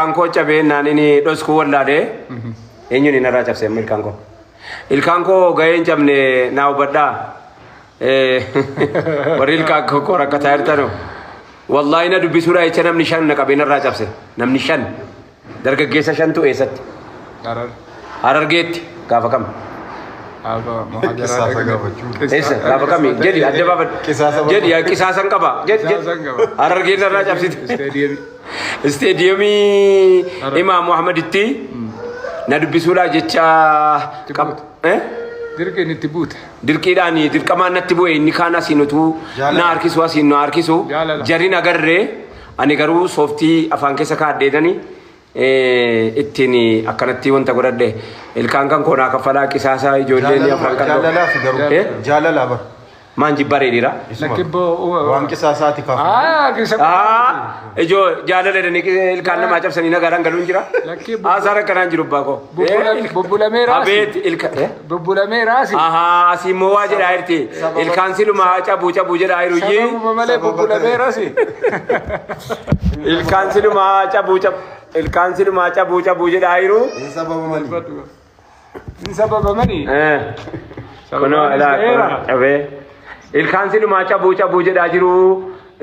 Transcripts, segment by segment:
Ilkaan koo cabee naan inni dhoskuu wallaalee eenyuun inni irraa cabse amma ilkaan koo. Ilkaan koo gahee hin cabne naa hubadhaa. Warri ilkaan koo rakkataa jirtanu. Wallaahi na dubbisuudha jecha namni shan na qabee narraa cabse. Namni shan. Dargaggeessa shantu eessatti? Harar. Harargeetti gaafa kam? Gaafa muhaadaraa Qisaasa dhaqne. gaafachuu. Eessa? Gaafa kami? Jedhi adda baafadhu. Qisaasa Jedhi yaa qisaasan qaba. Jedhi Qisaasan jedhi. qaba. Harargeen narraa cabsite. Isteediyeemii. Isteediyeemii Harar. Imaam Muhammaditti na dubbisuudhaa jecha Itti qab- buute. Eh? Dirqiin itti buute. Dirqiidhaan dirqamaan natti bu'e inni kaan asiin utuu Jaalala. na harkisu asiin na harkisu Jaalala. jarin agarree ani garuu sooftii afaan keessa kaadheetani ittiin akkanatti wanta godhadhe ilkaan kan koo naa kaffalaa qisaasaa ijoolleen afran kan Jaalalaa fi garuu. Eh? Jaalalaa bara. Maan jibbaree dhiira. Isuma. Lakkibboo. Waan qisaasaati kaafu. Ah, qisa. Ah, ijoo jaalala jedhanii ilkaan namaa cabsanii nagaadhaan galuun jira. Lakkii Haasaan akkanaan jiru abbaa koo. Bubbulamee raasi. Abeet ilka. Eh? Bubbulamee raasi. Ahaa asii immoo waa jedhaa jirti. Ilkaan silumaa cabuu cabuu jedhaa jiru iyyii. Sababuma malee Sababa bubbulamee raasi. Ilkaan silumaa cabuu cabuu. Ilkaan silumaa cabuu cabuu jedhaa jiru. Hin sababa malee. Hin sababamanii. Eh. Kunoo ilaa kunoo cabee. Ilkaan silumaa cabuu cabuu jedhaa jiru.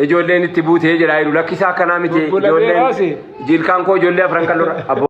Ijoolleen itti buutee jedhaa jiru. Lakkisaa akkanaa miti. Bubbulamee Ijoolleen raasi. ilkaan koo ijoollee afran kan lora. Aboo.